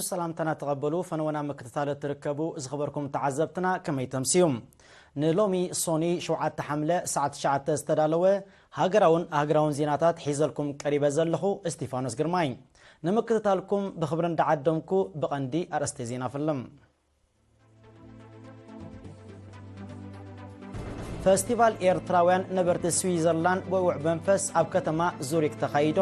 ሰላምታና ተቐበሉ። ፈነወና ምክትታል እትርከቡ ዝኸበርኩም ተዓዘብትና ከመይ ተምስዩ? ንሎሚ ሶኒ ሸውዓተ ሓምለ ሰዓት ትሽዓተ ዝተዳለወ ሃገራውን ሃገራውን ዜናታት ሒዘልኩም ቀሪበ ዘለኹ እስቲፋኖስ ግርማይ። ንምክትታልኩም ብኽብሪ እንዳዓደምኩ ብቐንዲ ኣርእስቲ ዜና ፍልም። ፈስቲቫል ኤርትራውያን ነበርቲ ስዊዘርላንድ ብውዕ መንፈስ ኣብ ከተማ ዙሪክ ተኻይዱ።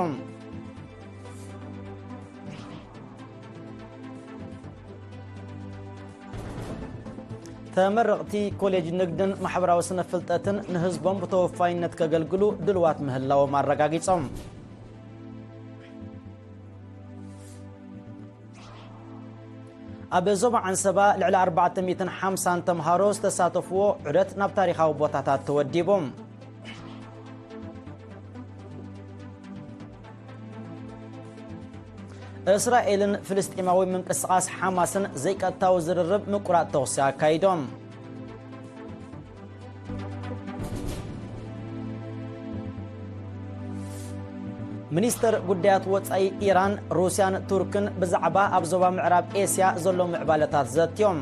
ተመረቕቲ ኮሌጅ ንግድን ማሕበራዊ ስነ ፍልጠትን ንህዝቦም ብተወፋይነት ከገልግሉ ድልዋት ምህላዎም ኣረጋጊጾም። ኣብ ዞባ ዓንሰባ ልዕሊ ኣርባዕተ ሚእትን ሓምሳን ተምሃሮ ዝተሳተፍዎ ዑደት ናብ ታሪኻዊ ቦታታት ተወዲቡ። እስራኤልን ፍልስጤማዊ ምንቅስቓስ ሓማስን ዘይቀጥታዊ ዝርርብ ምቁራጽ ተኹሲ ኣካይዶም። ሚኒስተር ጉዳያት ወጻኢ ኢራን፣ ሩስያን ቱርክን ብዛዕባ ኣብ ዞባ ምዕራብ ኤስያ ዘሎ ምዕባለታት ዘትዮም።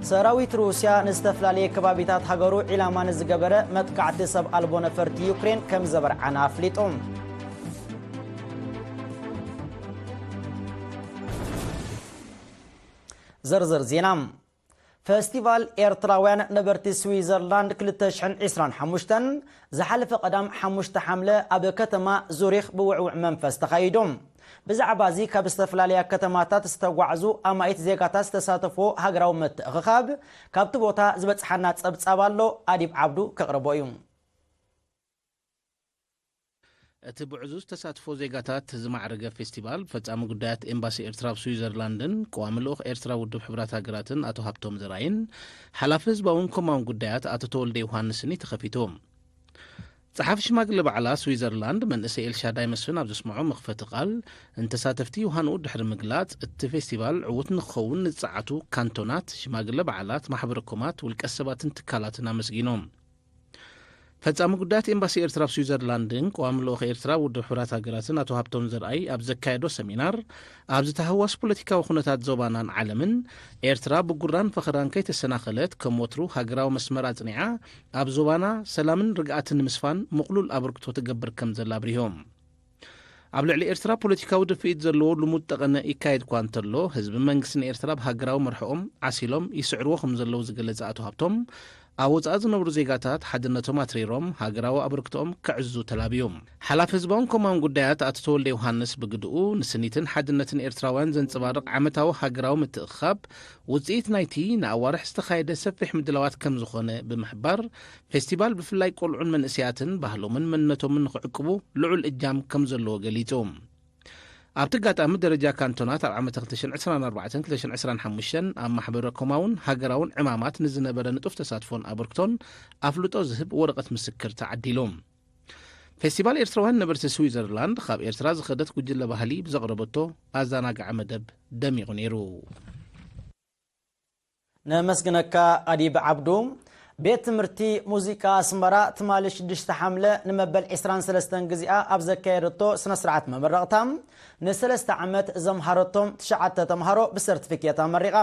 ሰራዊት ሩስያ ንዝተፈላለየ ከባቢታት ሃገሩ ዒላማ ንዝገበረ መጥቃዕቲ ሰብ ኣልቦ ነፈርቲ ዩክሬን ከም ዘበርዓና ኣፍሊጡ። ዝርዝር ዜና። ፈስቲቫል ኤርትራውያን ነበርቲ ስዊዘርላንድ ክልተ ሽሕን ዕስራን ሓሙሽተን ዝሓለፈ ቀዳም ሓሙሽተ ሓምለ ኣብ ከተማ ዙሪኽ ብውዕውዕ መንፈስ ተኻይዱ። ብዛዕባ እዚ ካብ ዝተፈላለያ ከተማታት ዝተጓዕዙ ኣማኢት ዜጋታት ዝተሳተፍዎ ሃገራዊ ምትእኽኻብ ካብቲ ቦታ ዝበጽሓና ጸብጻብ ኣሎ፣ ኣዲብ ዓብዱ ከቕርቦ እዩ። እቲ ብዕዙዝ ተሳትፎ ዜጋታት ዝማዕረገ ፌስቲቫል፣ ፈጻሚ ጉዳያት ኤምባሲ ኤርትራ ኣብ ስዊዘርላንድን ቀዋሚ ልኡኽ ኤርትራ ውድብ ሕቡራት ሃገራትን ኣቶ ሃብቶም ዘርኣይን፣ ሓላፊ ህዝባውን ኮማውን ጉዳያት ኣቶ ተወልደ ዮሃንስን እዩ ተኸፊቱ። ጸሓፊ ሽማግለ ባዕላ ስዊዘርላንድ መንእሰይ ኤልሻዳይ መስፍን ኣብ ዘስምዖ መኽፈቲ ቃል፣ ንተሳተፍቲ ዮሃንኡ ድሕሪ ምግላጽ፣ እቲ ፌስቲቫል ዕዉት ንክኸውን ንዝጸዓቱ ካንቶናት፣ ሽማግለ ባዕላት፣ ማሕበረ ኮማት፣ ውልቀ ሰባትን ትካላትን ኣመስጊኖም። ፈጻሚ ጉዳያት ኤምባሲ ኤርትራ ኣብ ስዊዘርላንድን ቀዋሚ ልኡኽ ኤርትራ ውድብ ሕቡራት ሃገራትን ኣቶ ሃብቶም ዘርኣይ ኣብ ዘካየዶ ሰሚናር፣ ኣብዚ ተሃዋስ ፖለቲካዊ ኩነታት ዞባናን ዓለምን፣ ኤርትራ ብጉራን ፈኸራን ከይተሰናኸለት፣ ከም ወትሩ ሃገራዊ መስመር ኣጽኒዓ፣ ኣብ ዞባና ሰላምን ርግኣትን ንምስፋን ምቕሉል ኣበርክቶ ትገብር ከም ዘላ ኣብሪሆም። ኣብ ልዕሊ ኤርትራ ፖለቲካዊ ድፍኢት ዘለዎ ልሙድ ጠቐነ ይካየድ እኳ እንተሎ፣ ህዝብን መንግስትን ኤርትራ ብሃገራዊ መርሕኦም ዓሲሎም ይስዕርዎ ከም ዘለዉ ዝገለጸ ኣቶ ሃብቶም፣ ኣብ ወጻኢ ዝነብሩ ዜጋታት ሓድነቶም ኣትሪሮም ሃገራዊ ኣበርክቶኦም ከዕዝዙ ተላብዩ። ሓላፊ ህዝባውን ኮማውን ጉዳያት ኣቶ ተወልደ ዮሃንስ ብግድኡ፣ ንስኒትን ሓድነትን ኤርትራውያን ዘንጸባርቕ ዓመታዊ ሃገራዊ ምትእኽኻብ፣ ውጽኢት ናይቲ ንኣዋርሕ ዝተኻየደ ሰፊሕ ምድላዋት ከም ዝኾነ ብምሕባር፣ ፌስቲቫል ብፍላይ ቆልዑን መንእሰያትን ባህሎምን መንነቶምን ንኽዕቅቡ ልዑል እጃም ከም ዘለዎ ገሊጹ። ኣብቲ ኣጋጣሚ ደረጃ ካንቶናት ኣብ ዓመተ ክልተ ሽሕን ዕስራን ኣርባዕተን ክልተ ሽሕን ዕስራን ሓሙሽተን ኣብ ማሕበረ ኮማውን ሃገራውን ዕማማት ንዝነበረ ንጡፍ ተሳትፎን ኣበርክቶን ኣፍልጦ ዝህብ ወረቐት ምስክር ተዓዲሉ። ፌስቲቫል ኤርትራውያን ነበርቲ ስዊዘርላንድ ካብ ኤርትራ ዝኸደት ጉጅለ ባህሊ ብዘቕረበቶ ኣዘናጋዒ መደብ ደሚቑ ነይሩ። ነመስግነካ ኣዲብ ዓብዱ። ቤት ትምህርቲ ሙዚቃ ኣስመራ ትማሊ ሽዱሽተ ሓምለ ንመበል ዕስራን ሰለስተን ግዜኣ ኣብ ዘካየደቶ ስነ ስርዓት መመረቕታ ንሰለስተ ዓመት ዘምሃረቶም ትሽዓተ ተምሃሮ ብሰርቲፊኬት ኣመሪቓ።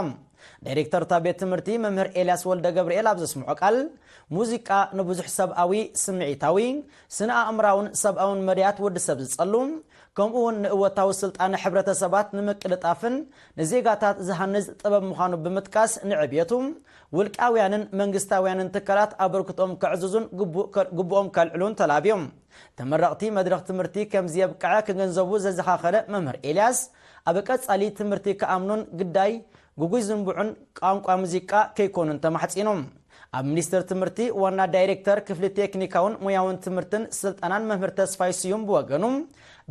ዳይሬክተር እታ ቤት ትምህርቲ መምህር ኤልያስ ወልደ ገብርኤል ኣብ ዘስምዖ ቃል፣ ሙዚቃ ንብዙሕ ሰብኣዊ፣ ስምዒታዊ፣ ስነ ኣእምራውን ሰብኣውን መድያት ወዲ ሰብ ዝጸሉ፣ ከምኡ እውን ንእወታዊ ስልጣነ ሕብረተሰባት ንምቅልጣፍን ንዜጋታት ዝሃንጽ ጥበብ ምዃኑ ብምጥቃስ፣ ንዕብየቱ ውልቃውያንን መንግስታውያንን ትካላት ኣበርክቶኦም ከዕዝዙን ግቡእ ከ-፣ ግቡኦም ከልዕሉን ተላብዮም። ተመረቕቲ መድረኽ ትምህርቲ ከምዚ የብቅዐ ክግንዘቡ ዘዘኻኸረ መምህር ኤልያስ፣ ኣብ ቀጻሊ ትምህርቲ ክኣምኑን ግዳይ ግጉይ ዝንቡዕን ቋንቋ ሙዚቃ ከይኮኑን ተማሕጺኑ። ኣብ ሚኒስቴር ትምህርቲ ዋና ዳይሬክተር ክፍሊ ቴክኒካውን ሞያውን ትምህርትን ስልጠናን መምህር ተስፋይ ስዩም ብወገኑ፣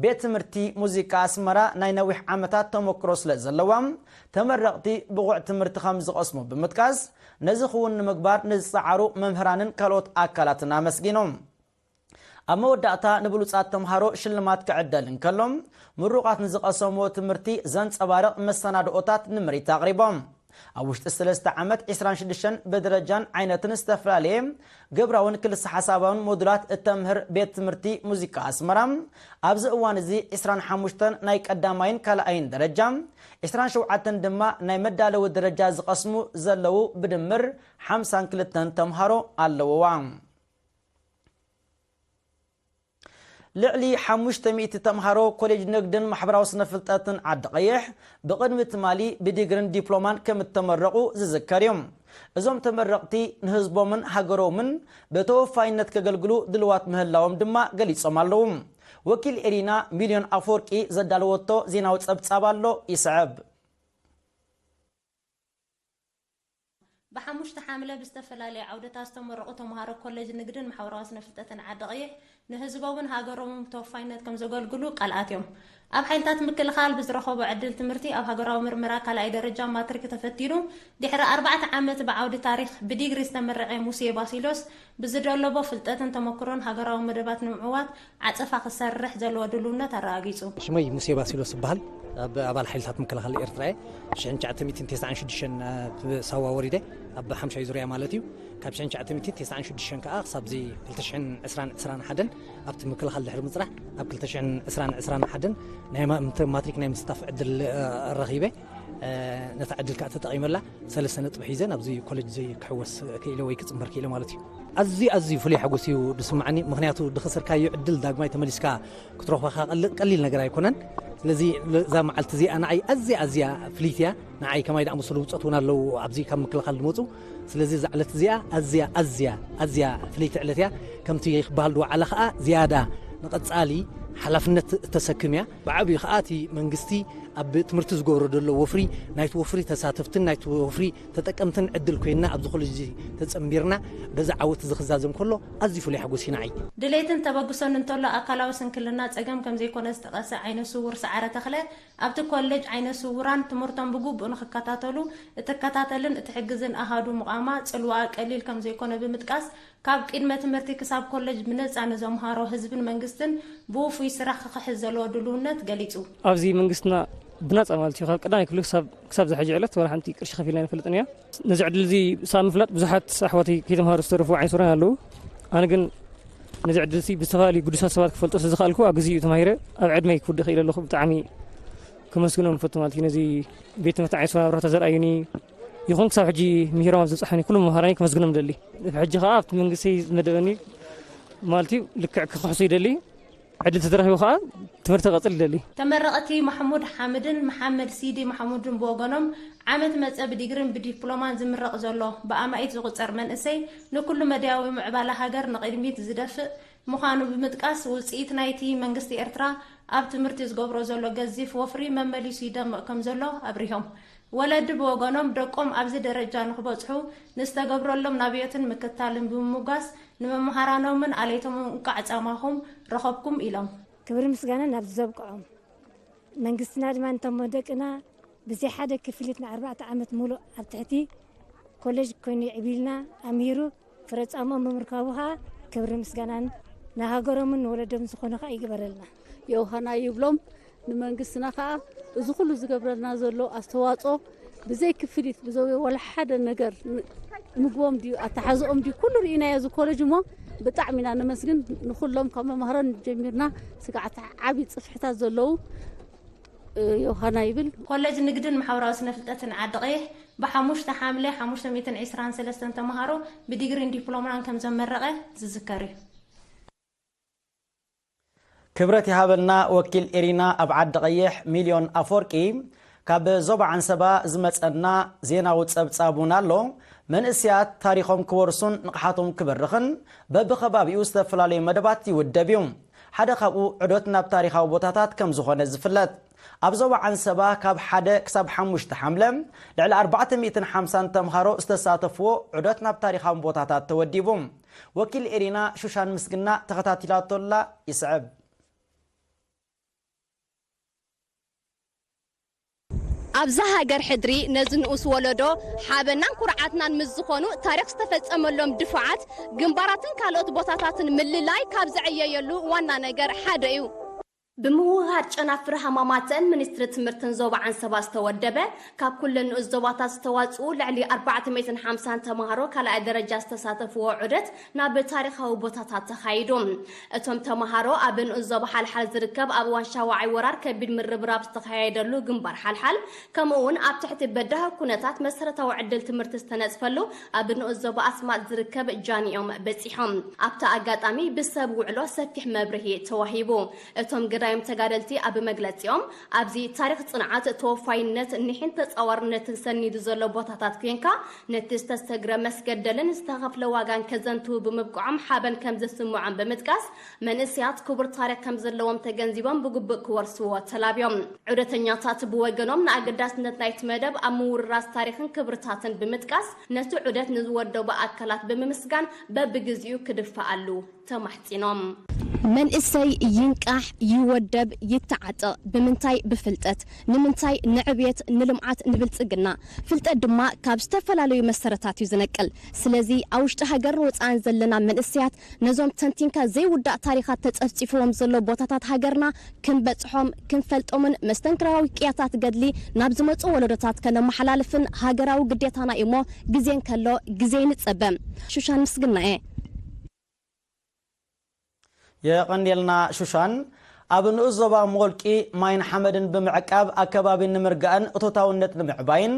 ቤት ትምህርቲ ሙዚቃ ኣስመራ ናይ ነዊሕ ዓመታት ተመክሮ ስለ ዘለዋ፣ ተመረቕቲ ብቑዕ ትምህርቲ ከም ዝቐስሙ ብምጥቃስ፣ ነዚ ክውን ንምግባር ንዝጸዓሩ መምህራንን ካልኦት ኣካላትን ኣመስጊኑ። ኣብ መወዳእታ ንብሉጻት ተምሃሮ ሽልማት ክዕደል እንከሎ፣ ምሩቓት ንዝቐሰምዎ ትምህርቲ ዘንጸባርቕ መሰናድኦታት ንምርኢት ኣቕሪቦም። ኣብ ውሽጢ ሰለስተ ዓመት ዕስራን ሽዱሽተን ብደረጃን ዓይነትን ዝተፈላለየ ግብራውን ክልሰ ሓሳባውን ሞዱላት እተምህር ቤት ትምህርቲ ሙዚቃ ኣስመራ፣ ኣብዚ እዋን እዚ ዕስራን ሓሙሽተን ናይ ቀዳማይን ካልኣይን ደረጃ፣ ዕስራን ሸውዓተን ድማ ናይ መዳለዊ ደረጃ ዝቐስሙ ዘለዉ ብድምር ሓምሳን ክልተን ተምሃሮ ኣለውዋ። ልዕሊ ሓሙሽተ ሚእቲ ተምሃሮ ኮሌጅ ንግድን ማሕበራዊ ስነ ፍልጠትን ዓዲ ቀይሕ ብቕድሚ ትማሊ ብዲግሪን ዲፕሎማን ከም እተመረቑ ዝዝከር እዩ። እዞም ተመረቕቲ ንህዝቦምን ሃገሮምን ብተወፋይነት ከገልግሉ ድልዋት ምህላዎም ድማ ገሊጾም ኣለዉ። ወኪል ኤሪና ሚልዮን ኣፈወርቂ ዘዳለወቶ ዜናዊ ጸብጻብ ኣሎ፣ ይስዕብ። ብሓሙሽተ ሓምለ ብዝተፈላለዩ ዓውድታት ዝተመረቑ ተምሃሮ ኮሌጅ ንግድን ማሕበራዊ ስነ ፍልጠትን ዓዲ ቀይሕ ንህዝቦምን ሃገሮምን ብተወፋይነት ከም ዘገልግሉ ቃል ኣትዮም። ኣብ ሓይልታት ምክልኻል ብዝረኸቦ ዕድል ትምህርቲ ኣብ ሃገራዊ ምርመራ ካልኣይ ደረጃ ማትሪክ ተፈቲኑ ድሕሪ ኣርባዕተ ዓመት ብዓውዲ ታሪኽ ብዲግሪ ዝተመረቐ ሙሴ ባሲሎስ ብዝደለቦ ፍልጠትን ተመክሮን ሃገራዊ መደባት ንምዕዋት ዓጸፋ ክሰርሕ ዘለዎ ድልውነት ኣረጋጊጹ። ሽመይ ሙሴ ባሲሎስ ይበሃል። ኣብ ኣባል ሓይልታት ምክልኻል ኤርትራ እየ። ሽሕን ትሽዓተ ሚእትን ተስዓን ሽዱሽተን ኣብ ሳዋ ወሪደ፣ ኣብ ሓምሻይ ዙርያ ማለት እዩ። ካብ ሽሕን ትሽዓተ ሚእትን ተስዓን ሽዱሽተን ከኣ ክሳብ እዚ ክልተ ሽሕን ዕስራን ዕስራን ሓደን ኣብቲ ምክልኻል ድሕሪ ምጽናሕ፣ ኣብ ክልተ ሽሕን ዕስራን ዕስራን ሓደን ናይ ማ-፣ ምት-፣ ማትሪክ ናይ ምስታፍ ዕድል፣ እ፣ ረኺበ። እ፣ ነታ ዕድል ከኣ ተጠቒመላ፣ ሰለስተ ነጥቢ ሒዘ ናብዚ ኮሌጅ እዚ ክሕወስ ክኢለ ወይ ክጽንበር ክኢለ ማለት እዩ። ኣዝዩ፣ ኣዝዩ ፍሉይ ሓጎስ እዩ ዝስምዓኒ። ምኽንያቱ፣ ዝኸሰርካዮ ዕድል ዳግማይ ተመሊስካ ክትረኽቦ ከኣ ቀል-፣ ቀሊል ነገር ኣይኮነን። ስለዚ፣ ለ-፣ እዛ መዓልቲ እዚኣ ንዓይ ኣዝያ፣ ኣዝያ ፍልይቲ እያ። ንዓይ ከማይ ዝኣመሰሉ ብጾት እውን ኣለዉ ኣብዚ ካብ ምክልኻል ዝመጹ። ስለዚ፣ እዛ ዕለት እዚኣ ኣዝያ፣ ኣዝያ፣ ኣዝያ ፍልይቲ ዕለት እያ። ከምቲ ክበሃል ዝወዓለ ከኣ ዝያዳ ንቐጻሊ ሓላፍነት እተሰክም እያ። ብዓብዩ ከኣ እቲ መንግስቲ ኣብ ትምህርቲ ዝገብሮ ዘሎ ወፍሪ፣ ናይቲ ወፍሪ ተሳተፍትን ናይቲ ወፍሪ ተጠቀምትን ዕድል ኮይንና ኣብዚ ኮሌጅ እዚ ተጸንቢርና በዚ ዓወት እዚ ክዛዘም ከሎ ኣዝዩ ፍሉይ ሓጎስ እዩ ንዓይ። ድሌትን ተበግሶን እንተሎ ኣካላዊ ስንክልና ጸገም ከም ዘይኮነ ዝጠቐሰ ዓይነ ስውር ሰዓረ ተኽለ፣ ኣብቲ ኮሌጅ ዓይነ ስውራን ትምህርቶም ብግቡእ ንኽከታተሉ እትከታተልን እትሕግዝን ኣሃዱ ምቓማ ጽልዋኣ ቀሊል ከም ዘይኮነ ብምጥቃስ፣ ካብ ቅድመ ትምህርቲ ክሳብ ኮሌጅ ብነጻ ንዘምሃሮ ህዝብን መንግስትን ብውፉይ ስራሕ ክኽሕስ ዘለዎ ድልውነት ገሊጹ። ኣብዚ መንግስትና ብናጻ ማለት እዩ፣ ካብ ቀዳማይ ክፍሊ ክሳብ፣ ክሳብ ዝሕጂ ዕለት ዋላ ሓንቲ ቅርሺ ከፊልና ኣይንፈልጥን እያ። ነዚ ዕድል እዚ ሳብ ምፍላጥ ብዙሓት ኣሕዋተይ ከይተምሃሩ ዝተረፉ ዓይነ ስውራን ኣለዉ። ኣነ ግን ነዚ ዕድል እዚ ብዝተፈላለዩ ግዱሳት ሰባት ክፈልጦ ስለ ዝኸኣልኩ ኣብ ግዜኡ ተማሂረ ኣብ ዕድመይ ክውድእ ክኢለ ኣለኹ። ብጣዕሚ ከመስግኖም ንፈቱ ማለት እዩ። ነዚ ቤት ትምህርቲ ዓይነ ስውራን ኣብርሆት ዘርኣዩኒ ይኹን ክሳብ ሕጂ ምሂሮም ኣብ ዘብጽሑኒ ኩሎም መምሃራኒ ከመስግኖም እደሊ። ሕጂ ከኣ ኣብቲ መንግስተይ ዝመደበኒ ማለት እዩ ልክዕ ክኽሕሱ ይደሊ። ዕድል ተተረኺቡ ከኣ ትምህርቲ ክቐጽል ይደሊ። ተመረቕቲ ማሕሙድ ሓምድን መሓመድ ሲዲ ማሕሙድን ብወገኖም ዓመት መጸ ብዲግሪን ብዲፕሎማን ዝምረቕ ዘሎ ብኣማኢት ዝቑጸር መንእሰይ ንኩሉ መዳያዊ ምዕባለ ሃገር ንቕድሚት ዝደፍእ ምዃኑ ብምጥቃስ፣ ውጽኢት ናይቲ መንግስቲ ኤርትራ ኣብ ትምህርቲ ዝገብሮ ዘሎ ገዚፍ ወፍሪ መመሊሱ ይደምቕ ከም ዘሎ ኣብሪሆም። ወለዲ ብወገኖም፣ ደቆም ኣብዚ ደረጃ ንክበጽሑ ንዝተገብረሎም ናብዮትን ምክታልን ብምምጓስ፣ ንመምሃራኖምን ኣለይቶምን እንቋዕ ጻማኹም ረኸብኩም ኢሎም። ክብሪ ምስጋና ናብዚ ዘብቅዖም መንግስትና ድማ፣ ነቶም ደቅና ብዘይ ሓደ ክፍሊት ንኣርባዕተ ዓመት ሙሉእ ኣብ ትሕቲ ኮሌጅ ኮይኑ የዕቢልና ኣምሂሩ ፍረ ጻምኦም ብምርካቡ ኸኣ ክብሪ ምስጋናን ንሃገሮምን ንወለዶም ዝኾነ ኸኣ ይግበረልና። ዮሃና ይብሎም። ንመንግስትና ኸኣ እዚ ኩሉ ዝገብረልና ዘሎ ኣስተዋጽኦ ብዘይ ክፍሊት፣ ብዘይ ወላ ሓደ ነገር፣ ን-፣ ምግቦም ድዩ፣ ኣተሓዝኦም ድዩ፣ ኩሉ ርኢናዮ እዚ ኮሌጅ እሞ ብጣዕሚ ኢና ነመስግን። ንኹሎም ካብ መማህራን ጀሚርና ስጋዕ ዓቢ ጽፍሕታት ዘለዉ፣ እ፣ ዮሃና ይብል። ኮሌጅ ንግድን ማሕበራዊ ስነ ፍልጠትን ዓዲ ቀይሕ ብሓሙሽተ ሓምለ ሓሙሽተ ሚእትን ዕስራን ሰለስተን ተምሃሮ ብዲግሪን ዲፕሎማን ከም ዘመረቐ ዝዝከር እዩ። ክብረት ይሃበልና ወኪል ኤሪና ኣብ ዓዲ ቀይሕ ሚልዮን ኣፈወርቂ። ካብ ዞባ ዓንሰባ ዝመጸና ዜናዊ ጸብጻብ እውን ኣሎ። መንእሰያት ታሪኾም ክወርሱን ንቕሓቶም ክበርኽን በብኸባቢኡ ዝተፈላለዩ መደባት ይውደብ እዩ። ሓደ ካብኡ ዑደት ናብ ታሪኻዊ ቦታታት ከም ዝኾነ ዝፍለጥ። ኣብ ዞባ ዓንሰባ ካብ ሓደ ክሳብ ሓሙሽተ ሓምለ ልዕሊ ኣርባዕተ ሚእትን ሓምሳን ተምሃሮ ዝተሳተፍዎ ዑደት ናብ ታሪኻዊ ቦታታት ተወዲቡ። ወኪል ኤሪና ሹሻን ምስግና ተኸታቲላቶ ኣላ፣ ይስዕብ። ኣብዛ ሃገር ሕድሪ ነዚ ንኡስ ወለዶ ሓበናን ኩርዓትናን ምስ ዝኾኑ ታሪኽ ዝተፈጸመሎም ድፋዓት ግንባራትን ካልኦት ቦታታትን ምልላይ ካብ ዘዕየየሉ ዋና ነገር ሓደ እዩ። ብምውህሃድ ጨናፍር ሃማማተን ሚኒስትሪ ትምህርትን ዞባ ዓንሰባ ዝተወደበ፣ ካብ ኩለን ንኡስ ዞባታት ዝተዋፅኡ ልዕሊ ኣርባዕተ ሚእትን ሓምሳን ተምሃሮ ካልኣይ ደረጃ ዝተሳተፍዎ ዑደት ናብ ታሪኻዊ ቦታታት ተኻይዱ። እቶም ተምሃሮ ኣብ ንኡስ ዞባ ሓልሓል ዝርከብ ኣብ እዋን ሻውዓይ ወራር ከቢድ ምርብራብ ዝተኻየደሉ ግንባር ሓልሓል፣ ከምኡ እውን ኣብ ትሕቲ በዳሂ ኩነታት መሰረታዊ ዕድል ትምህርቲ ዝተነፅፈሉ ኣብ ንኡስ ዞባ ኣስማጥ ዝርከብ ጃን እዮም በፂሖም። ኣብቲ ኣጋጣሚ ብሰብ ውዕሎ ሰፊሕ መብርሂ ተዋሂቡ። እቶም ገዳይም ተጋደልቲ ኣብ መግለፂኦም፣ ኣብዚ ታሪኽ ፅንዓት፣ ተወፋይነት፣ ኒሕን ተፃዋርነትን ሰኒዱ ዘሎ ቦታታት ኮይንካ፣ ነቲ ዝተሰግረ መስገደልን ዝተኸፍለ ዋጋን ከዘንትዉ ብምብቅዖም ሓበን ከም ዘስምዖም ብምጥቃስ፣ መንእሰያት ክቡር ታሪኽ ከም ዘለዎም ተገንዚቦም ብግቡእ ክወርስዎ ተላብዮም። ዑደተኛታት ብወገኖም ንኣገዳስነት ናይቲ መደብ ኣብ ምውርራስ ታሪኽን ክብርታትን ብምጥቃስ፣ ነቲ ዑደት ንዝወደቡ ኣካላት ብምምስጋን በብግዚኡ ክድፈኣሉ ተማሕጺኖም። መንእሰይ ይንቃሕ፣ ይወደብ፣ ይተዓጠቕ። ብምንታይ? ብፍልጠት። ንምንታይ? ንዕብየት፣ ንልምዓት፣ ንብልጽግና። ፍልጠት ድማ ካብ ዝተፈላለዩ መሰረታት እዩ ዝነቅል። ስለዚ ኣብ ውሽጢ ሃገርን ወጻእን ዘለና መንእሰያት ነዞም ተንቲንካ ዘይውዳእ ታሪኻት ተጸፍጺፍዎም ዘሎ ቦታታት ሃገርና ክንበጽሖም፣ ክንፈልጦምን መስተንክራዊ ቅያታት ገድሊ ናብ ዝመጹ ወለዶታት ከነመሓላልፍን ሃገራዊ ግዴታና እዩሞ ግዜ እንከሎ ግዜ ይንጸበ። ሹሻን ምስግና እየ። የቐንየልና ሹሻን። ኣብ ንኡስ ዞባ ሞልቂ ማይን ሓመድን ብምዕቃብ ኣከባቢ ንምርጋእን እቶታውነት ንምዕባይን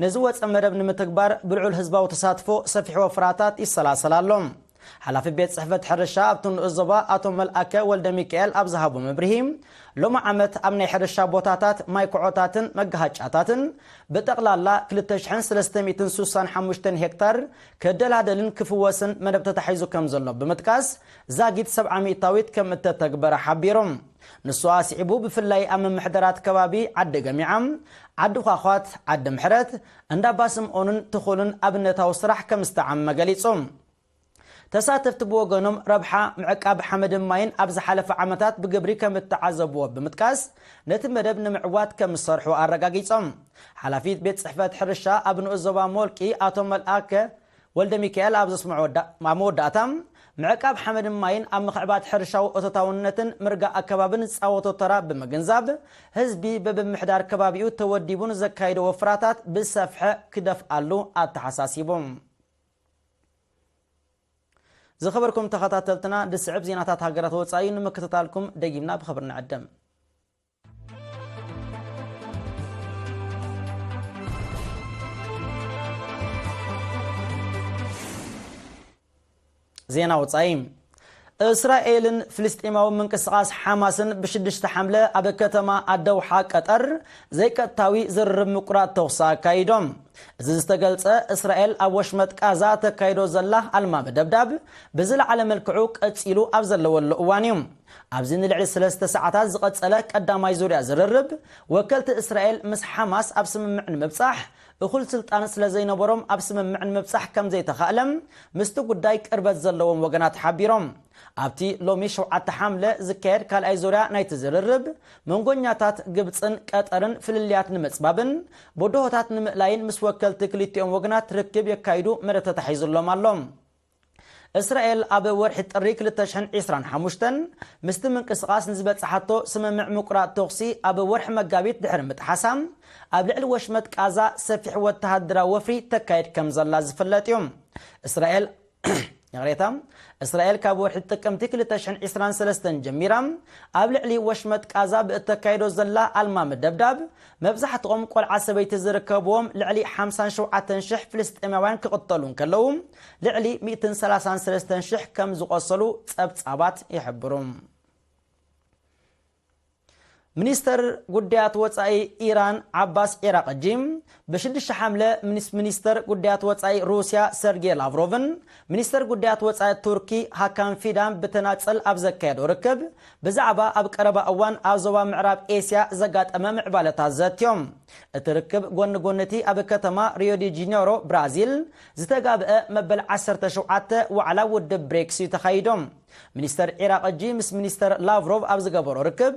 ነዚ ወፀ መደብ ንምትግባር ብልዑል ህዝባዊ ተሳትፎ ሰፊሕ ወፍራታት ይሰላሰል ኣሎ። ሓላፊ ቤት ጽሕፈት ሕርሻ ኣብቲ ንኡስ ዞባ ኣቶ መልኣከ ወልደ ሚካኤል ኣብ ዝሃቦ መብርሂ፣ ሎሚ ዓመት ኣብ ናይ ሕርሻ ቦታታት ማይ ኩዖታትን መጋሃጫታትን ብጠቕላላ ክልተ ሽሕን ሰለስተ ሚእትን ስሳን ሓሙሽተን ሄክታር ክደላደልን ክፍወስን መደብ ተታሒዙ ከም ዘሎ ብምጥቃስ፣ ዛጊት ሰብዓ ሚእታዊት ከም እተተግበረ ሓቢሩ። ንሱ ኣስዒቡ፣ ብፍላይ ኣብ ምምሕዳራት ከባቢ ዓዲ ገሚዓ፣ ዓዲ ዃዃት፣ ዓዲ ምሕረት፣ እንዳ ኣባ ስምኦንን ትኹልን ኣብነታዊ ስራሕ ከም ዝተዓመ ገሊጹ። ተሳተፍቲ ብወገኖም፣ ረብሓ ምዕቃብ ሓመድን ማይን ኣብ ዝሓለፈ ዓመታት ብግብሪ ከም እተዓዘብዎ ብምጥቃስ፣ ነቲ መደብ ንምዕዋት ከም ዝሰርሑ ኣረጋጊጾም። ሓላፊት ቤት ጽሕፈት ሕርሻ ኣብ ንኡስ ዞባ ሞልቂ ኣቶ መልኣከ ወልደ ሚካኤል ኣብ ዘስምዖ ወዳ-፣ ኣብ መወዳእታ፣ ምዕቃብ ሓመድን ማይን ኣብ ምኽዕባት ሕርሻዊ እቶታውነትን ምርጋእ ኣከባብን ዝፃወቶ ተራ ብምግንዛብ፣ ህዝቢ በብምሕዳር ከባቢኡ ተወዲቡ ንዘካይዶ ወፍራታት ብሰፍሐ ክደፍኣሉ ኣተሓሳሲቡ። ዝኸበርኩም ተኸታተልትና፣ ዝስዕብ ዜናታት ሃገራት ወጻኢ ንምክትታልኩም ደጊምና ብኽብሪ ንዕድም። ዜና ወጻኢ። እስራኤልን ፍልስጤማዊ ምንቅስቓስ ሓማስን ብሽዱሽተ ሓምለ ኣብ ከተማ ኣደውሓ ቀጠር ዘይቀጥታዊ ዝርርብ ምቁራጽ ተኹሲ ኣካይዶም። እዚ ዝተገልጸ፣ እስራኤል ኣብ ወሽመጥ ቃዛ ተካይዶ ዘላ ኣልማሚ ደብዳብ ብዝለዓለ መልክዑ ቀጺሉ ኣብ ዘለወሉ እዋን እዩ። ኣብዚ ንልዕሊ ሰለስተ ሰዓታት ዝቐጸለ ቀዳማይ ዙርያ ዝርርብ፣ ወከልቲ እስራኤል ምስ ሓማስ ኣብ ስምምዕ ንምብጻሕ እኹል ስልጣን ስለ ዘይነበሮም ኣብ ስምምዕ ንምብጻሕ ከም ዘይተኻእለ ምስቲ ጉዳይ ቅርበት ዘለዎም ወገናት ሓቢሮም። ኣብቲ ሎሚ ሸውዓተ ሓምለ ዝካየድ ካልኣይ ዙርያ ናይቲ ዝርርብ፣ መንጎኛታት ግብጽን ቀጠርን ፍልልያት ንምጽባብን ብድሆታት ንምእላይን ምስ ወከልቲ ክልቲኦም ወገናት ርክብ የካይዱ መደብ ተታሒዙሎም ኣሎ። እስራኤል ኣብ ወርሒ ጥሪ ክልተ ሽሕን ዕስራን ሓሙሽተን ምስቲ ምንቅስቓስ ንዝበጽሓቶ ስምምዕ ምቁራጽ ተኹሲ ኣብ ወርሒ መጋቢት ድሕሪ ምጥሓሳ፣ ኣብ ልዕሊ ወሽመጥ ቃዛ ሰፊሕ ወተሃደራዊ ወፍሪ ተካይድ ከም ዘላ ዝፍለጥ እዩ። እስራኤል፣ ይቕሬታ፣ እስራኤል ካብ ወርሒ ጥቅምቲ ክልተ ሽሕን ዕስራን ሰለስተን ጀሚራ ኣብ ልዕሊ ወሽመጥ ቃዛ ብእተካይዶ ዘላ ኣልማሚ ደብዳብ፣ መብዛሕትኦም ቆልዓ ሰበይቲ ዝርከብዎም ልዕሊ ሓምሳን ሸውዓተን ሽሕ ፍልስጤማውያን ክቕተሉ እንከለዉ፣ ልዕሊ ሚእትን ሰላሳን ሰለስተን ሽሕ ከም ዝቖሰሉ ጸብጻባት ይሕብሩ። ሚኒስተር ጉዳያት ወጻኢ ኢራን ዓባስ ዒራቕጂ ብሽዱሽተ ሓምለ ምስ ሚኒስተር ጉዳያት ወጻኢ ሩስያ ሰርጌ ላቭሮቭን ሚኒስተር ጉዳያት ወጻኢ ቱርኪ ሃካን ፊዳን ብተናጸል ኣብ ዘካየዶ ርክብ፣ ብዛዕባ ኣብ ቀረባ እዋን ኣብ ዞባ ምዕራብ ኤስያ ዘጋጠመ ምዕባለታት ዘትዮም። እቲ ርክብ ጎኒ ጎኒ እቲ ኣብ ከተማ ሪዮ ዲ ጂኔሮ ብራዚል ዝተጋብአ መበል ዓሰርተ ሸውዓተ ዋዕላ ውድብ ብሬክስ እዩ ተኻይዶም። ሚኒስተር ዒራቕጂ ምስ ሚኒስተር ላቭሮቭ ኣብ ዝገበሮ ርክብ፣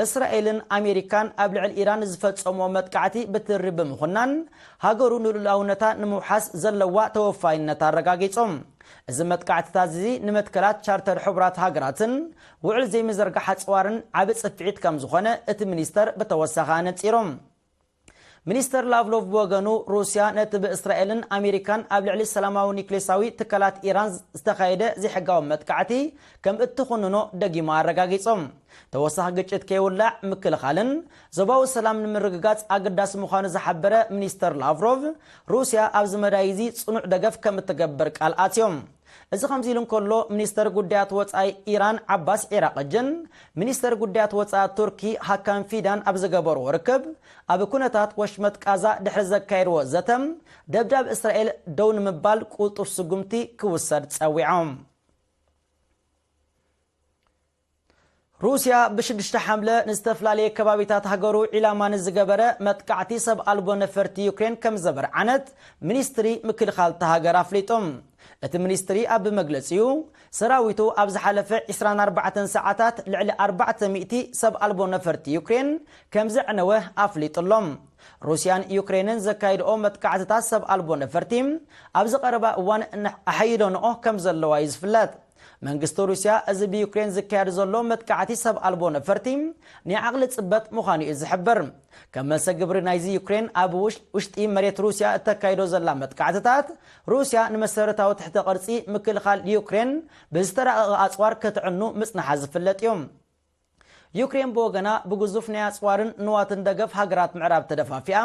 እስራኤልን ኣሜሪካን ኣብ ልዕሊ ኢራን ዝፈጸምዎ መጥቃዕቲ ብትሪ ብምኹናን፣ ሃገሩ ንልኡላውነታ ንምውሓስ ዘለዋ ተወፋይነት ኣረጋጊጾም። እዚ መጥቃዕትታት እዚ ንመትከላት ቻርተር ሕቡራት ሃገራትን ውዕል ዘይምዝርጋሕ ኣጽዋርን ዓቢ ጽፍዒት ከም ዝኾነ እቲ ሚኒስተር ብተወሳኺ ኣነጺሩ። ሚኒስተር ላቭሮቭ ብወገኑ፣ ሩስያ ነቲ ብእስራኤልን ኣሜሪካን ኣብ ልዕሊ ሰላማዊ ኒክሌሳዊ ትካላት ኢራን ዝተኻየደ ዘይሕጋዊ መጥቃዕቲ ከም እትኹንኖ ደጊሙ ኣረጋጊጹ። ተወሳኺ ግጭት ከይውላዕ ምክልኻልን ዞባዊ ሰላም ንምርግጋጽ ኣገዳሲ ምዃኑ ዝሓበረ ሚኒስተር ላቭሮቭ፣ ሩስያ ኣብዚ መዳይ እዚ ጽኑዕ ደገፍ ከም እትገብር ቃል ኣትዮም። እዚ ከምዚ ኢሉ እንከሎ፣ ሚኒስተር ጉዳያት ወጻኢ ኢራን ዓባስ ዒራቕጅን ሚኒስተር ጉዳያት ወጻኢ ቱርኪ ሃካን ፊዳን ኣብ ዝገበርዎ ርክብ፣ ኣብ ኩነታት ወሽመጥ ቃዛ ድሕሪ ዘካየድዎ ዘተ፣ ደብዳብ እስራኤል ደው ንምባል ቁልጡፍ ስጉምቲ ክውሰድ ጸዊዖም። ሩስያ ብሽዱሽተ ሓምለ ንዝተፈላለየ ከባቢታት ሃገሩ ዒላማ ንዝገበረ መጥቃዕቲ ሰብ ኣልቦ ነፈርቲ ዩክሬን ከም ዘበርዓነት ሚኒስትሪ ምክልኻል እታ ሃገር ኣፍሊጡ። እቲ ሚኒስትሪ ኣብ መግለጺኡ፣ ሰራዊቱ ኣብ ዝሓለፈ ዕስራን ኣርባዕተን ሰዓታት ልዕሊ ኣርባዕተ ሚእቲ ሰብ ኣልቦ ነፈርቲ ዩክሬን ከም ዘዕነወ ኣፍሊጡ ኣሎ። ሩስያን ዩክሬንን ዘካይድኦ መጥቃዕትታት ሰብ ኣልቦ ነፈርቲ ኣብዚ ቀረባ እዋን ኣሐይሎንኦ ከም ዘለዋ እዩ ዝፍለጥ። መንግስቲ ሩስያ እዚ ብዩክሬን ዝካየድ ዘሎ መጥቃዕቲ ሰብ ኣልቦ ነፈርቲ ናይ ዓቕሊ ጽበት ምዃኑ እዩ ዝሕብር። ከም መልሰ ግብሪ ናይዚ፣ ዩክሬን ኣብ ውሽ-፣ ውሽጢ መሬት ሩስያ እተካይዶ ዘላ መጥቃዕትታት፣ ሩስያ ንመሰረታዊ ትሕተ ቅርጺ ምክልኻል ዩክሬን ብዝተራቐቐ ኣጽዋር ከተዕኑ ምጽናሓ ዝፍለጥ እዩ። ዩክሬን ብወገና፣ ብግዙፍ ናይ ኣጽዋርን ንዋትን ደገፍ ሃገራት ምዕራብ ተደፋፊኣ፣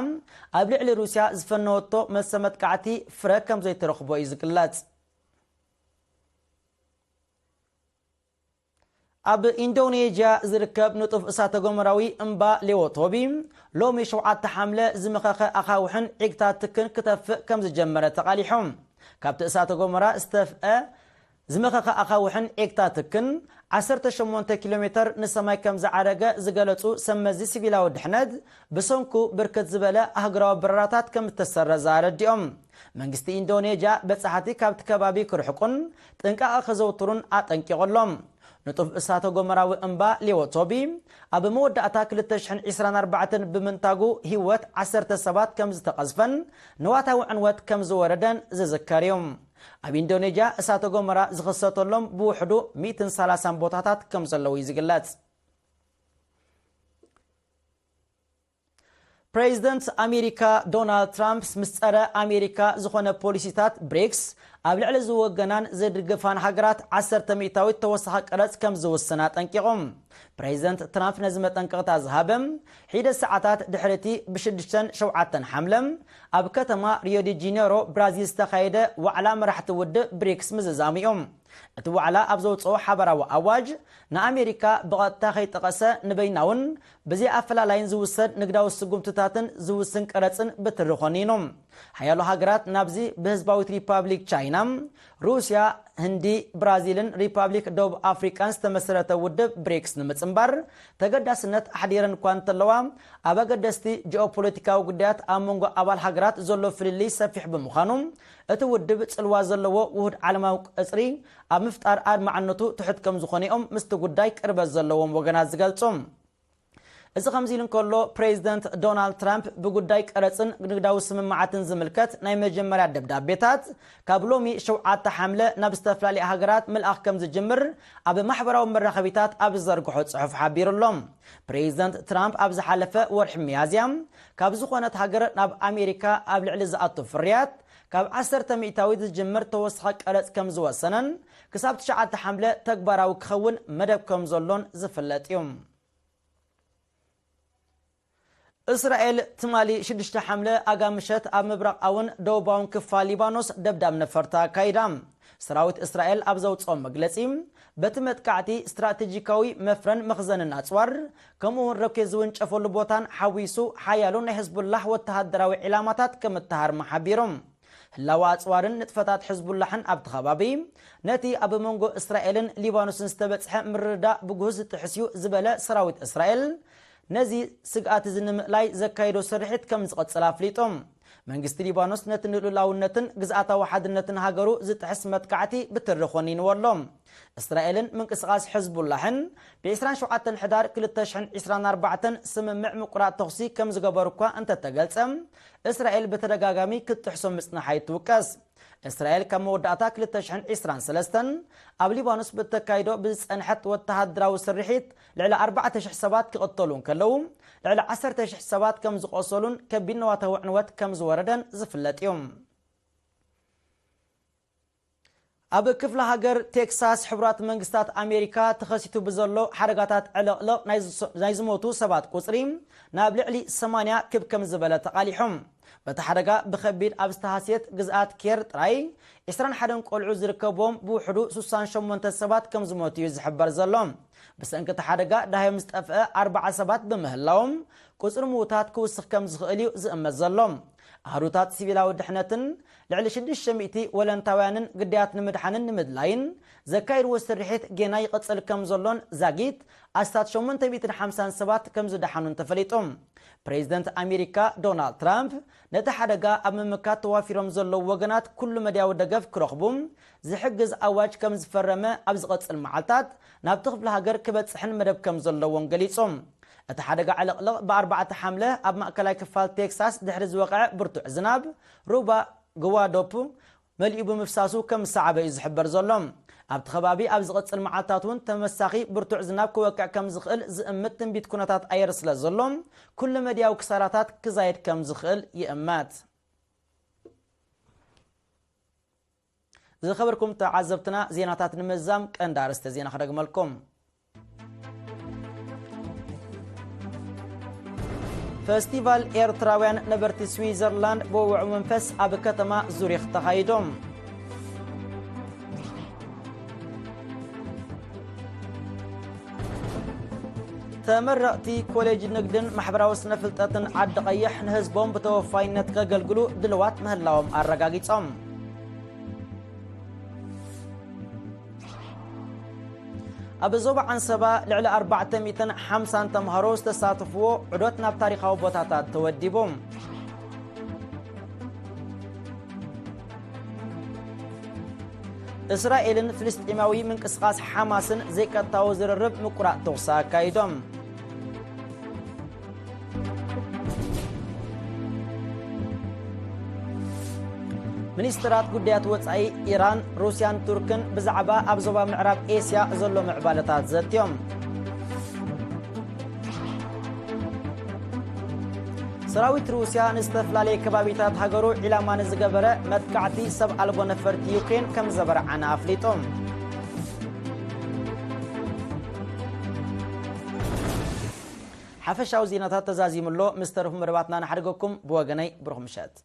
ኣብ ልዕሊ ሩስያ ዝፈነወቶ መልሰ መጥቃዕቲ ፍረ ከም ዘይተረኽቦ እዩ ዝግለጽ። ኣብ ኢንዶኔዥያ ዝርከብ ንጡፍ እሳተ ጎመራዊ እምባ ሌዎቶቢ፣ ሎሚ ሸውዓተ ሓምለ ዝመኸኸ ኣኻውሕን ዒግታት ትክን ክተፍእ ከም ዝጀመረ ተቓሊሑ። ካብቲ እሳተ ጎመራ ዝተፍአ ዝመኸኸ ኣኻውሕን ዒግታት ትክን፣ ዓሰርተ ሸሞንተ ኪሎ ሜተር ንሰማይ ከም ዝዓረገ ዝገለጹ ሰብ መዚ ሲቪላዊ ድሕነት፣ ብሰንኩ ብርክት ዝበለ ኣህጉራዊ በረራታት ከም እተሰረዘ ኣረዲኦም። መንግስቲ ኢንዶኔዥያ፣ በጻሕቲ ካብቲ ከባቢ ክርሕቁን ጥንቃቐ ከዘውትሩን ኣጠንቂቑ ኣሎ። ንጡፍ እሳተ ጎመራዊ እምባ ሌዎቶቢ፣ ኣብ መወዳእታ ክልተ ሽሕን ዕስራን ኣርባዕተን ብምንታጉ፣ ህይወት ዓሰርተ ሰባት ከም ዝተቐዝፈን ንዋታዊ ዕንወት ከም ዝወረደን ዝዝከር እዩ። ኣብ ኢንዶኔዥያ እሳተ ጎመራ ዝኽሰተሎም ብውሕዱ ሚእትን ሰላሳን ቦታታት ከም ዘለዉ እዩ ዝግለጽ። ፕሬዚደንት ኣሜሪካ ዶናልድ ትራምፕ፣ ምስ ጸረ ኣሜሪካ ዝኾነ ፖሊሲታት ብሪክስ ኣብ ልዕሊ ዝወገናን ዝድግፋን ሃገራት ዓሰርተ ሚእታዊት ተወሳኺ ቀረጽ ከም ዝውስን ኣጠንቂቑ። ፕሬዚደንት ትራምፕ ነዚ መጠንቀቕታ ዝሃበ፣ ሒደት ሰዓታት ድሕሪ እቲ ብሽዱሽተን ሸውዓተን ሓምለ ኣብ ከተማ ሪዮ ዲ ጄኔሮ፣ ብራዚል፣ ዝተኻየደ ዋዕላ መራሕቲ ውድብ ብሪክስ ምዝዛሙ እዩ። እቲ ዋዕላ ኣብ ዘውጽኦ ሓባራዊ ኣዋጅ፣ ንኣሜሪካ ብቐጥታ ከይጠቐሰ፣ ንበይናውን ብዘይ ኣፈላላይን ዝውሰድ ንግዳዊ ስጉምትታትን ዝውስን ቀረጽን ብትሪ ኮኒኑ። ሓያሎ ሃገራት ናብዚ ብህዝባዊት ሪፓብሊክ ቻይና፣ ሩስያ፣ ህንዲ፣ ብራዚልን ሪፓብሊክ ደቡብ ኣፍሪቃን ዝተመስረተ ውድብ ብሪክስ ንምጽንባር ተገዳስነት ኣሕዲረን እኳ እንተለዋ፣ ኣብ ኣገደስቲ ጂኦፖለቲካዊ ጉዳያት ኣብ መንጎ ኣባል ሃገራት ዘሎ ፍልልይ ሰፊሕ ብምዃኑ፣ እቲ ውድብ ጽልዋ ዘለዎ ውሁድ ዓለማዊ ቅጽሪ ኣብ ምፍጣር ኣድማዕነቱ ትሑት ከም ዝኾነ እዮም ምስቲ ጉዳይ ቅርበት ዘለዎም ወገናት ዝገልጹ። እዚ ከምዚ ኢሉ እንከሎ፣ ፕሬዚደንት ዶናልድ ትራምፕ ብጉዳይ ቀረጽን ንግዳዊ ስምምዓትን ዝምልከት ናይ መጀመርያ ደብዳቤታት ካብ ሎሚ ሸውዓተ ሓምለ ናብ ዝተፈላለያ ሃገራት ምልኣኽ ከም ዝጅምር ኣብ ማሕበራዊ መራኸቢታት ኣብ ዝዘርግሖ ጽሑፍ ሓቢሩ ኣሎ። ፕሬዚደንት ትራምፕ ኣብ ዝሓለፈ ወርሒ ሚያዝያ፣ ካብ ዝኾነት ሃገር ናብ ኣሜሪካ ኣብ ልዕሊ ዝኣቱ ፍርያት ካብ ዓሰርተ ሚእታዊት ዝጅምር ተወሳኺ ቀረጽ ከም ዝወሰነን ክሳብ ትሽዓተ ሓምለ ተግባራዊ ክኸውን መደብ ከም ዘሎን ዝፍለጥ እዩ። እስራኤል ትማሊ ሽዱሽተ ሓምለ ኣጋ ምሸት ኣብ ምብራቓውን ደቡባውን ክፋል ሊባኖስ ደብዳብ ነፈርቲ ኣካይዳ። ሰራዊት እስራኤል ኣብ ዘውጽኦ መግለጺ፣ በቲ መጥቃዕቲ ስትራቴጂካዊ መፍረን መኽዘንን ኣጽዋር፣ ከምኡ እውን ሮኬት ዝውንጨፈሉ ቦታን ሓዊሱ፣ ሓያሎ ናይ ሕዝቡላህ ወተሃደራዊ ዒላማታት ከም እተሃርመ ሓቢሩ። ህላወ ኣጽዋርን ንጥፈታት ሕዝቡላሕን ኣብቲ ከባቢ፣ ነቲ ኣብ መንጎ እስራኤልን ሊባኖስን ዝተበጽሐ ምርድዳእ ብግሁስ ዝጥሕስ እዩ ዝበለ ሰራዊት እስራኤል፣ ነዚ ስግኣት እዚ ንምእላይ ዘካየዶ ስርሒት ከም ዝቐጽል ኣፍሊጡ። መንግስቲ ሊባኖስ ነቲ ንልኡላውነትን ግዝኣታዊ ሓድነትን ሃገሩ ዝጥሕስ መጥቃዕቲ ብትሪ ኮኒንዎ ኣሎ። እስራኤልን ምንቅስቓስ ሕዝቡላሕን ብዕስራን ሸውዓተን ሕዳር ክልተ ሽሕን ዕስራን ኣርባዕተን ስምምዕ ምቁራጽ ተኹሲ ከም ዝገበሩ እኳ እንተተገልጸ፣ እስራኤል ብተደጋጋሚ ክትጥሕሶ ምጽናሓ ይትውቀስ። እስራኤል ካብ መወዳእታ ክልተ ሽሕን ዕስራን ሰለስተን ኣብ ሊባኖስ ብተካይዶ ብዝጸንሐት ወተሃደራዊ ስርሒት ልዕሊ ኣርባዕተ ሽሕ ሰባት ክቕተሉ እንከለዉ፣ ልዕሊ ዓሰርተ ሽሕ ሰባት ከም ዝቖሰሉን ከቢድ ነዋታዊ ዕንወት ከም ዝወረደን ዝፍለጥ እዩ። ኣብ ክፍለ ሃገር ቴክሳስ ሕቡራት መንግስታት ኣሜሪካ ተኸሲቱ ብዘሎ ሓደጋታት ዕልቕልቕ ናይ ዝስ-፣ ናይ ዝሞቱ ሰባት ቁጽሪ ናብ ልዕሊ ሰማንያ ክብ ከም ዝበለ ተቓሊሑ። በቲ ሓደጋ ብኸቢድ ኣብ ዝተሃስየት ግዝኣት ኬር ጥራይ ዕስራን ሓደን ቆልዑ ዝርከብዎም ብውሕዱ ስሳን ሸሞንተ ሰባት ከም ዝሞቱ እዩ ዝሕበር ዘሎ። ብሰንኪ እቲ ሓደጋ ዳህዮም ዝጠፍአ ኣርባዓ ሰባት ብምህላዎም፣ ቁጽሪ ምዉታት ክውስኽ ከም ዝኽእል እዩ ዝእመት ዘሎ። ኣህዱታት ሲቪላዊ ድሕነትን ልዕሊ ሽዱሽተ ሚእቲ ወለንታውያንን ግዳያት ንምድሓንን ንምድላይን ዘካየድዎ ስርሒት ጌና ይቕጽል ከም ዘሎን ዛጊት ኣስታት ሸሞንተ ሚእትን ሓምሳን ሰባት ከም ዝደሓኑን ተፈሊጡ። ፕሬዚደንት ኣሜሪካ ዶናልድ ትራምፕ ነቲ ሓደጋ ኣብ ምምካት ተዋፊሮም ዘለዉ ወገናት ኩሉ መድያዊ ደገፍ ክረኽቡ ዝሕግዝ ኣዋጅ ከም ዝፈረመ ኣብ ዝቐጽል መዓልታት ናብቲ ክፍለ ሃገር ክበጽሕን መደብ ከም ዘለዎን ገሊጹ። እቲ ሓደጋ ዕልቕልቕ ብኣርባዕተ ሓምለ ኣብ ማእከላይ ክፋል ቴክሳስ ድሕሪ ዝወቕዐ ብርቱዕ ዝናብ ሩባ ግዋዶፕ መሊኡ ብምፍሳሱ ከም ዝሰዓበ እዩ ዝሕበር ዘሎ። ኣብቲ ከባቢ ኣብ ዝቐጽል መዓልታት እውን ተመሳኺ ብርቱዕ ዝናብ ክወቅዕ ከም ዝኽእል ዝእምት ትንቢት ኩነታት ኣየር ስለ ዘሎ፣ ኩሉ መድያዊ ክሳራታት ክዛየድ ከም ዝኽእል ይእመት። ዝኸበርኩም ተዓዘብትና፣ ዜናታት ንምዛም ቀንዲ ኣርእስተ ዜና ክደግመልኩም። ፈስቲቫል ኤርትራውያን ነበርቲ ስዊዘርላንድ ብውዕው መንፈስ ኣብ ከተማ ዙሪኽ ተኻይዱ። ተመረቕቲ ኮሌጅ ንግድን ማሕበራዊ ስነ ፍልጠትን ዓዲ ቀይሕ ንህዝቦም ብተወፋይነት ከገልግሉ ድልዋት ምህላዎም ኣረጋጊጾም። ኣብ ዞባ ዓንሰባ ልዕሊ ኣርባዕተ ሚእትን ሓምሳን ተምሃሮ ዝተሳተፍዎ ዑደት ናብ ታሪኻዊ ቦታታት ተወዲቡ። እስራኤልን ፍልስጤማዊ ምንቅስቓስ ሓማስን ዘይቀጥታዊ ዝርርብ ምቁራጽ ተኹሲ ኣካይዶም። ሚኒስትራት ጉዳያት ወጻኢ ኢራን፣ ሩስያን ቱርክን ብዛዕባ ኣብ ዞባ ምዕራብ ኤስያ ዘሎ ምዕባለታት ዘትዮም። ሰራዊት ሩስያ ንዝተፈላለየ ከባቢታት ሃገሩ ዒላማ ንዝገበረ መጥቃዕቲ ሰብ ኣልቦ ነፈርቲ ዩክሬን ከም ዘበርዓነ ኣፍሊጡ። ሓፈሻዊ ዜናታት ተዛዚሙ ኣሎ። ምስ ተረፉ መደባትና ንሓድገኩም። ብወገነይ ብሩኽ ምሸት።